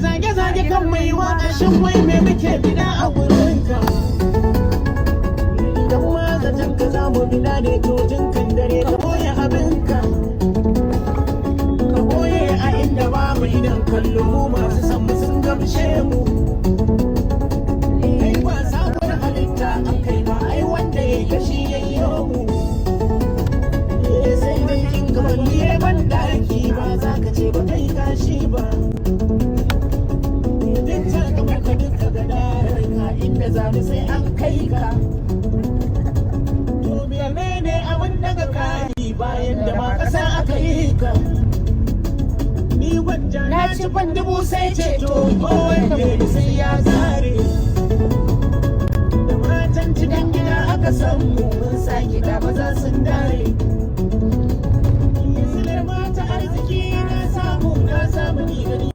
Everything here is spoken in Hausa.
Zage-zage kan mai waka, shin wai me muke bida a gurinka? Idan ma zaton ka za mu bida ne, to tun kan dare ka boye abinka, ka boye a inda babu idan kallo. Mu masu san mu sun gamshe mu. Kai ba sabuwar halitta an kai ba, ai wanda ya kashi yayyo mu. Sai dai in ka balliye ban daki ba za ka ce ba kai kashi ba. Duk ta kamar ka, duka gadarar ka, inda zani sai an kai ka. To menene abin daga kayi bayan da ma kasa aka yi ka? Ni gwanja na ci ban dubu sai ceto, kowanne sai ya zare. Da matan cikin gida aka san mu, mun sa kiɗa maza sun dare.